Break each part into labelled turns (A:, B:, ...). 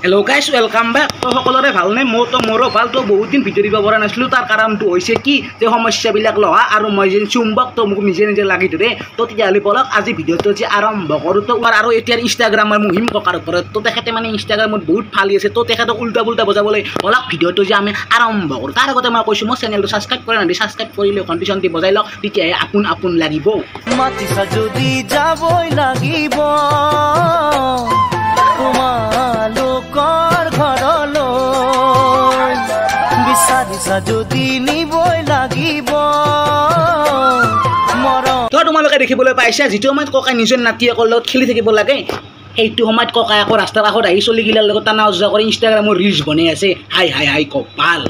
A: Hello' গাইছ, welcome back. তো সকলোৰে ভালনে? মোৰতো মোৰো ভাল। তো বহুত দিন ভিডিঅ' দিব পৰা নাছিলোঁ, তাৰ কাৰণটো হৈছে কি যে সমস্যাবিলাক লহা আৰু মই যেন চুম্বক, তো মোক নিজে নিজে লাগি ধৰে। তো তেতিয়াহ'লে বলক আজি ভিডিঅ'টো যে আৰম্ভ কৰোঁ। তো আৰু এতিয়াৰ ইনষ্টাগ্ৰামৰ মুহিম ককাৰ ওপৰত, তো তেখেতে মানে ইনষ্টাগ্ৰামত বহুত ফালি আছে, তো তেখেতক উল্টা পুল্টা বজাবলৈ বলক ভিডিঅ'টো যে আমি আৰম্ভ কৰোঁ। তাৰ আগতে মই কৈছোঁ, মোৰ চেনেলটো ছাবস্ক্ৰাইব কৰা নাই, ছাবস্ক্ৰাইব কৰিলে ঘণ্টি চণ্টি বজাই লওক, তেতিয়াহে আপোন আপোন লাগিব।
B: মাতিছা যদি যাবই লাগিব তোমালোকৰ ঘৰলৈ, বিচাৰিছা যদি নিবই লাগিব।
A: তো তোমালোকে দেখিবলৈ পাইছা, যিটো সময়ত ককাই নিজৰ নাতিয়েকৰ লগত খেলি থাকিব লাগে, সেইটো সময়ত ককাই আকৌ ৰাস্তাৰ কাষত আহি চলিগিলাৰ লগত টানা উজা কৰি ইনষ্টাগ্ৰামৰ ৰিলচ বনাই আছে। হাই হাই হাই কপাল।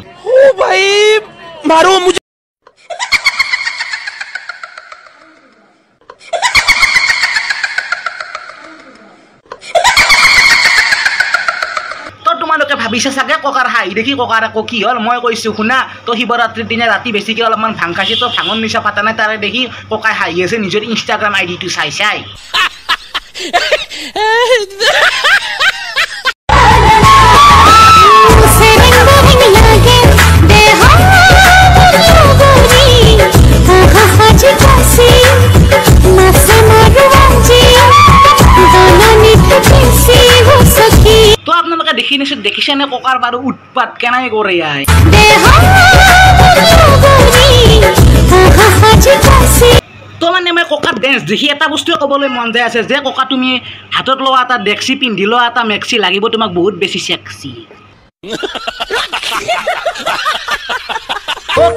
A: তোমালোকে ভাবিছা চাগে ককাৰ হাঁহি দেখি ককাৰ আকৌ কি হ'ল। মই কৈছোঁ শুনা, তো শিৱৰাত্ৰিৰ দিনা ৰাতি বেছিকৈ অলপমান ভাং খাইছে, তো ভাঙৰ নিচা পাতা নাই, তাৰে দেখি ককাই হাঁহি আছে নিজৰ ইনষ্টাগ্ৰাম আই ডিটো চাই চাই। তো আপোনালোকে দেখি নিশ্চয় দেখিছেনে ককাৰ বাৰু উৎপাত কেনেকৈ কৰে আই। তো মানে মই ককাৰ ডেন্স দেখি এটা বস্তুৱে ক'বলৈ মন যায় আছে যে ককা তুমি হাতত লোৱা এটা ডেক্সি, পিন্ধি লোৱা এটা মেক্সি লাগিব তোমাক বহুত বেছি চেক্সি।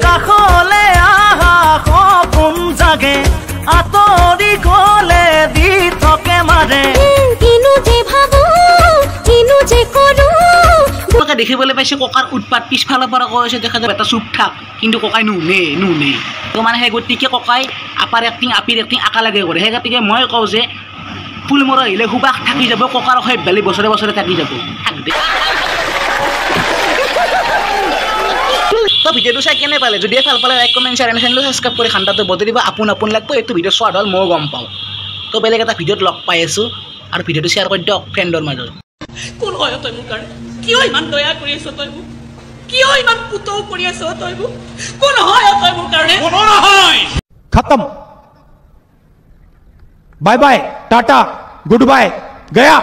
B: কাষলে আহা সপোন জাগে, আঁতৰি গ'লে দি থকে মাৰে।
A: তোমালোকে দেখিবলৈ পাইছে ককাৰ উৎপাত, পিছফালৰ পৰা কৈ আছে দেখা যাব এটা চুপ থাক, কিন্তু ককাই নুশুনে নুশুনে। তো মানে সেই গতিকে ককাই আপাৰ এক্টিং আপিৰ এক্টিং একেলগে কৰে। সেই গতিকে মই কওঁ যে ফুল মৰা আহিলে সুবাস থাকি যাব, ককাৰ সেই বেলি বছৰে বছৰে থাকি যাব। থাক দে। তো ভিডিঅ'টো চাই কেনে পালে? যদিহে ভাল পালে লাইক কমেণ্ট শ্বেয়াৰ এণ্ড চেনেলটো ছাবস্ক্ৰাইব কৰি খান্দাটো বজাই দিব। আপোন আপোন লাগিব। এইটো ভিডিঅ' চোৱা হ'ল ময়ো গম পাওঁ। তো বেলেগ এটা ভিডিঅ'ত লগ পাই আছোঁ, আৰু ভিডিঅ'টো শ্বেয়াৰ কৰি দিয়ক ফ্ৰেণ্ডৰ মাজত।
C: কোন হয় তই মোৰ কাৰণে? কিয় ইমান দয়া কৰি আছ তই মোক? কিয় ইমান পুতৌ কৰি আছ তই মোক? কোন হয় তই মোৰ কাৰণে?
D: কোনো নহয়।
E: খতম, bye bye, tata, good bye, Gaya.